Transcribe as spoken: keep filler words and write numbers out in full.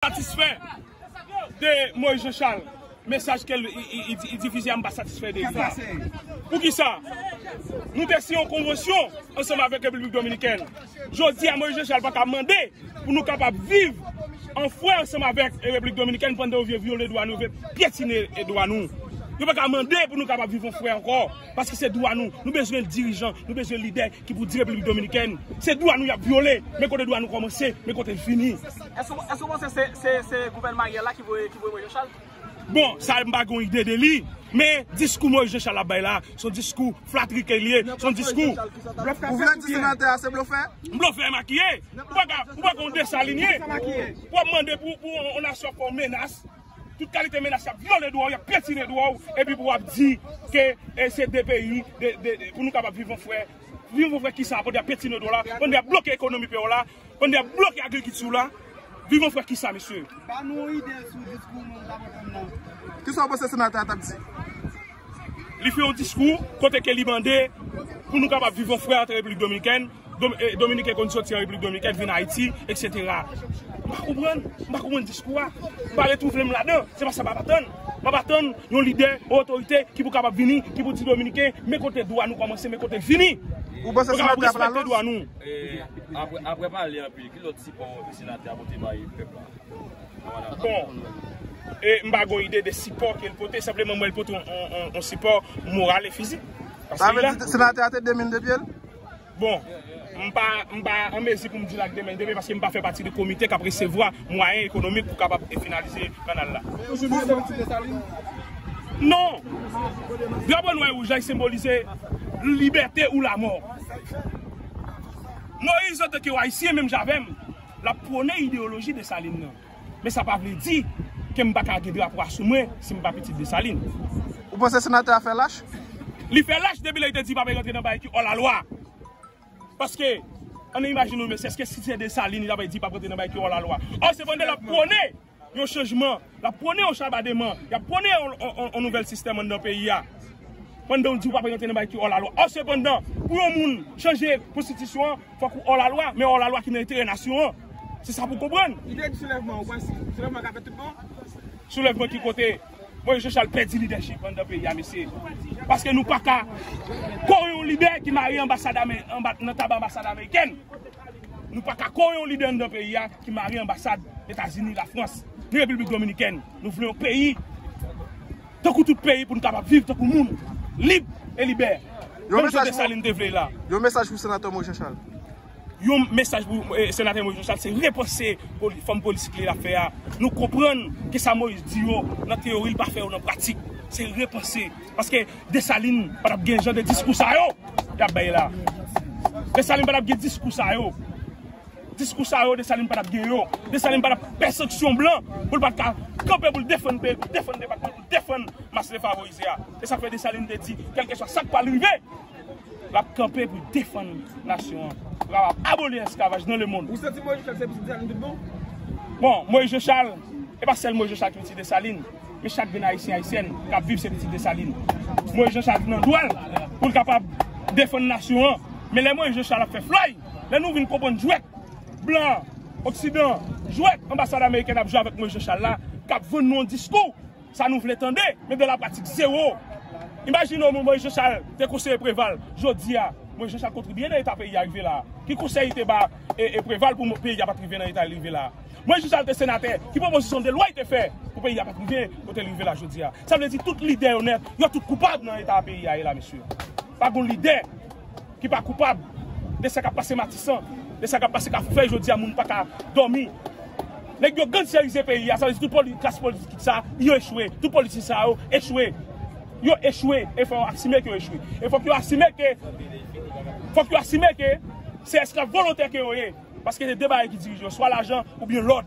satisfè de Moïse Jean Charles. Mesaj ke l i, i, i, i difize a, m pa satisfè de li. Poukisa? Nou te siyen yon konvansyon ansanm avèk Repiblik Dominikèn. Jodi a, Moïse Jean Charles pa ka mande pou nou kapab viv an frè ansanm avèk Repiblik Dominikèn pandan yo vle vyole dwa nou, yo vle pyetine dwa nou. Yo pa ka mande pou nou kapab viv an frè ankò, paske se dwa nou. Nou bezwen dirijan, nou bezwen lidè ki pou di Repiblik Dominikèn, se dwa nou y ap vyole. Men kote dwa nou kòmanse, men kote l fini. Èske, èske w panse se, se, se gouvènman Ariel la ki voye, ki voye Moïse Jean Charles? Bon, sa m pa gen yon ide de li, men diskou Moïse Jean Charles ap bay la, se yon diskou flatri ke l ye, se yon diskou. Ou vle di senatè a se blofè? Blofè makiye. Ou pa ka, ou pa ka yon Desalin ye. Pou w ap mande pou, pou yon, yon nasyon fè w menas. Tout kalite menas, y ap vyole dwa w, y ap pyetine dwa w, epi pou w ap di ke, e, se de peyi, de, de, de, pou nou kapab viv an frè. Viv an frè kisa, pandan y ap pyetine dwa w la, pandan y ap bloke ekonomi peyi w la, pandan y ap bloke agrikilti w la. Viv an frè kisa, mesye? Ba nou yon ide sou diskou nou t ap antann nan. Kisa w panse senatè a t ap di? Li fè yon diskou kote ke li mande pou nou kapab viv an frè ant Repiblik Dominikèn, Dom-, e, Dominiken konn soti an Repiblik Dominikèn, vin Ayiti, etsetera. M pa konprann, m pa konprann diskou a. M pa retwouve m ladan. Se pa sa m ap atann. M ap atann yon lidè, yon otorite ki pou kapab vini, ki pou di Dominiken, men kote dwa nou kòmanse, men kote l fini. Ou panse senatè a pral lòs? Pou kapab respekte dwa nou. E, apre, apre pale anpil, ki lòt sipò senatè a pote bay pèp la? Bon, e m pa gen ide de sipò ke l pote, senpleman mwen l pote yon, yon, yon, yon sipò moral e fizik. Sa vle di senatè a te demen de pye l? Bon, m pa, m pa an mezi pou m di l ak demen de pye paske m pa fè pati de komite k ap resevwa mwayen ekonomik pou kapab finalize kanal la. Non! Drapo nwa e wouj la, li senbolize libète ou lamò. Moyiz, antanke yon Ayisyen, menm jan avè m, l ap pwone ideyoloji Desalin nan. Men sa pa vle di ke m pa ka gen drapo a sou mwen si m pa pitit Desalin. Ou panse senatè a fè lach? Li fè lach depi lè li te di pa pe rantre nan bagay ki òlalwa. Paske, ann imajine w, mesye, èske si se Desalin, li ta pral di pa rantre nan bagay ki òlalwa? Ò, sepandan, l ap pwone yon chanjman, l ap pwone yon chabademan, l ap pwone yon, yon, yon, yon nouvèl sistèm anndan peyi a. Pandan w di w pa rantre nan bagay ki òlalwa. Ò, sepandan, pou yon moun chanje konstitisyon an, fòk ou òlalwa, men òlalwa ki nan enterè nasyon an. Se sa pou w konprann. Ide di soulèvman, ou panse soulèvman ka fèt tout bon? Soulèvman ki kote? Moyiz Jan Chal pèdi lidèchip anndan peyi a, mesye. Paske nou pa ka kore yon lidè ki mare anbasad ame-, anba, nan taba anbasad amerikèn. Nou pa ka kore yon lidè anndan peyi a ki mare anbasad Etazini, Lafrans, ni Repiblik Dominikèn. Nou vle yon peyi tankou tout peyi pou nou kapab viv tankou moun, lib e libè. Menm jan Desalin te vle la. Yon mesaj pou senatè Moyiz Jan Chal. Yon mesaj pou, eh, senatè Moyiz Jan Chal, se repanse poli-, fòm politik li l ap fè a. Nou konprann ke sa Moyiz di yo nan teyori, l pa fè yo nan pratik. Se repanse. Paske Desalin pa t ap gen jan de diskou sa yo y ap bay la. Desalin pa t ap gen diskou sa yo. Diskou sa yo, Desalin pa t ap gen yo. Desalin pa t ap pè sanksyon blan pou l pa t ka kanpe pou l defann peyi, pou l defann depatman, pou l defann mas defavorize a. Se sa k fè Desalin te di, kèlkeswa sa k pral rive, l ap kanpe pou defann nasyon an, pou kapab aboli esklavaj nan lemonn. Ou santi Moyiz Jan Chal se pitit Desalin tout bon? Bon, Moyiz Jan Chal, e pa sèl Moyiz Jan Chal ki pitit Desalin, men chak grenn Ayisyen, Ayisyèn k ap viv se pitit Desalin. Moyiz Jan Chal nan dwa l pou l kapab defann nasyon an. Men lè Moyiz Jan Chal ap fè flay, lè nou vin konprann jwèt blan, oksidan, jwèt anbasad amerikèn ap jwe avèk Moyiz Jan Chal la, k ap vann nou yon diskou, sa nou vle tande, men dan la pratik, zewo. Imajine w, Moyiz Jan Chal te konseye Preval, jodi a, Moyiz Jan Chal kontribye nan eta peyi a rive la. Ki konsèy li te ba, e, e Preval pou mo-, peyi a pa t rive nan eta li rive la? Moyiz Jan Chal te senatè, ki pwopozisyon de lwa li te fè pou peyi a pa t rive kote li rive la jodi a? Sa vle di tout lidè yo nèt, yo tout koupab nan eta peyi a ye la, mesye. Pa gen lidè ki pa koupab de sa k ap pase Matisan, de sa k ap pase Kafou Fèy jodi a, moun pa ka dòmi. Nèg yo gansyèrize peyi a, sa vle di tout poli-, klas politik sa, yo echwe. Tout politisyen sa yo echwe. Yo echwe. E fò yo asime ke yo echwe. E fòk yo asime ke, fòk yo asime ke se esklav volontè ke yo ye. Paske se de bagay ki dirije yo, swa lajan oubyen lòd.